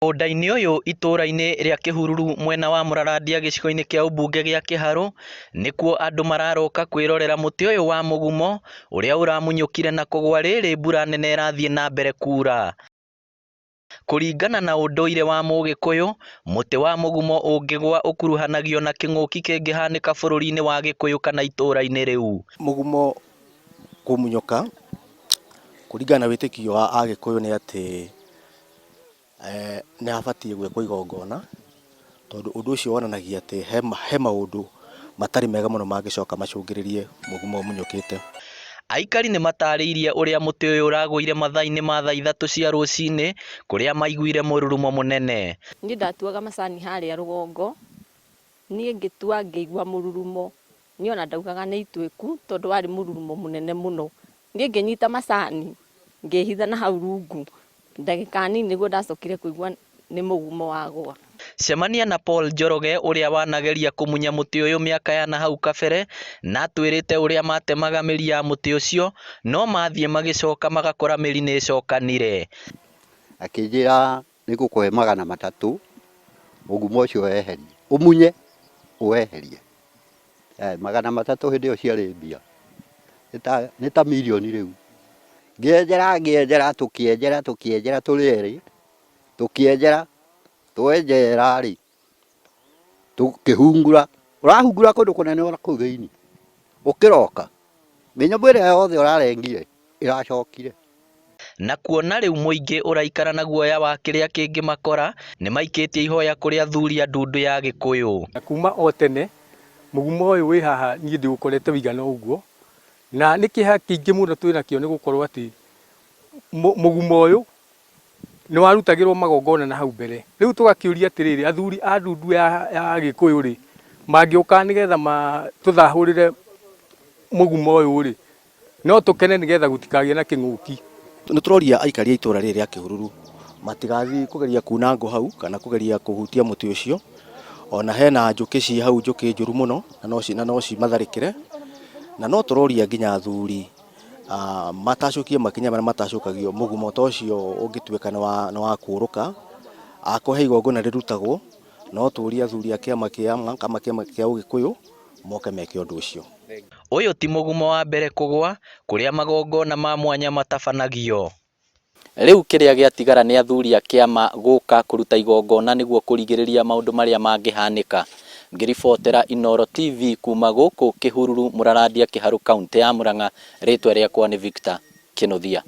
Mũgũnda-inĩ ũyũ itũra-inĩ rĩa Kĩhururu mwena wa Mũrarandia gĩcigo-inĩ kĩa ũmbunge gĩa Kĩharũ, nĩkuo andũ mararoka kwĩrorera mũtĩ ũyũ wa mũgumo ũrĩa ũramunyũkire na kũgwa rĩrĩ mbura nene ĩrathiĩ na mbere kura. Kũringana na ũndũire wa mũgĩkũyũ, mũtĩ wa mũgumo ũngĩgwa ũkuruhanagio na kĩng'ũki kĩngĩhanĩka bũrũri-inĩ wa gĩkũyũ kana itũra-inĩ rĩu. Mũgumo kũmunyũka kũringana na wĩtĩkio wa Agĩkũyũ nĩ atĩ nĩ habatiĩ gwĩkwo igongona, tondũ ũndũ ũcio wonanagia atĩ he maũndũ matarĩ mega mũno mangĩcoka macũngĩrĩrie mũgumo ũmunyũkĩte. Aikari nĩ matarĩirie ũrĩa mũtĩ ũyũ ũragũire mathaa-inĩ ma thaa ithatũ cia rũcinĩ kũrĩa maiguire mũrurumo mũnene. Niĩ ndatuaga macani harĩa rũgongo, niĩ ngĩtua ngĩigua mũrurumo, niĩ ona ndaugaga nĩ ituĩku tondũ warĩ mũrurumo mũnene mũno. Niĩ ngĩnyita macani ngĩhitha na hau rungu, ndagĩka nini nĩguo ndacokire kũigua nĩ mũgumo wagũa. Cemania na Paul Njoroge ũrĩa wanageria kũmunya mũtĩ ũyũ mĩaka ya nahau kabere na atwĩrĩte ũrĩa matemaga mĩri ya mũtĩ ũcio no mathiĩ magĩcoka magakora mĩri nĩ ĩcokanire. Akĩnjĩra nĩngũkũhe 300 mũgumo ũcio weherie, ũmunye ũweherie. 300 hĩndĩ ĩyo ciarĩ mbia, nĩ ta mirioni rĩu. Ngĩenjera ngĩenjera tũkĩenjera tũkĩenjera tũrĩ erĩ, tũkĩenjera, twenjera rĩ, tũkĩhungura, ũrahungura kũndũ kũnene ona kũu thĩinĩ, ũkĩroka, mĩnyamũ ĩrĩa yothe ũrarengire ĩracokire. Na kuona rĩu mũingĩ ũraikara na guoya wa kĩrĩa kĩngĩmakora, nĩmaikĩtie ihoya kũrĩ athuri a ndundu ya Gĩkũyũ. Na kuma o tene mũgumo ũyũ wĩ haha niĩ ndĩũkorete ũigana ũguo, na nĩ kĩeha kĩingĩ mũno twĩ nakĩo nĩ gũkorwo atĩ mũgumo ũyũ nĩ warutagĩrwo magongona na hau mbere. Rĩu tũgakĩũria atĩrĩrĩ, athuri a ndundu ya Gĩkũyũ rĩ, mangĩũka nĩgetha matũthahũrĩre mũgumo ũyũ rĩ, no tũkene nĩgetha gũtikagĩe na kĩng'ũki. Nĩ tũroria aikari a itũra rĩrĩ rĩa Kĩhururu matigathiĩ kũgeria kuna ngũ hau kana kũgeria kũhutia mũtĩ ũcio, ona hena njũkĩ ciĩ hau, njũkĩ njũru mũno na no cimatharĩkĩre, na no tũroria nginya athuri matacũkie makinya marĩa matacũkagio mũgumo ta ũcio ũngĩtuĩka nĩ wa kũũrũka, akorwo he igongona rĩrutagwo, no tũrie athuri a kĩama kĩa ũgĩkũyũ moke meke ũndũ ũcio. Ũyũ ti mũgumo wa mbere kũgwa kũrĩa magongona ma mwanya matabanagio. Rĩu kĩrĩa gĩatigara nĩ athuri a kĩama gũka kũruta igongona nĩguo kũrigĩrĩria maũndũ marĩa mangĩhanĩka. Ngĩribotera Inooro TV kuma gũkũ Kĩhururu Mũrarandia Kĩharũ kauntĩ ya Murang'a, rĩtwa rĩakwa nĩ Victor Kĩnuthia.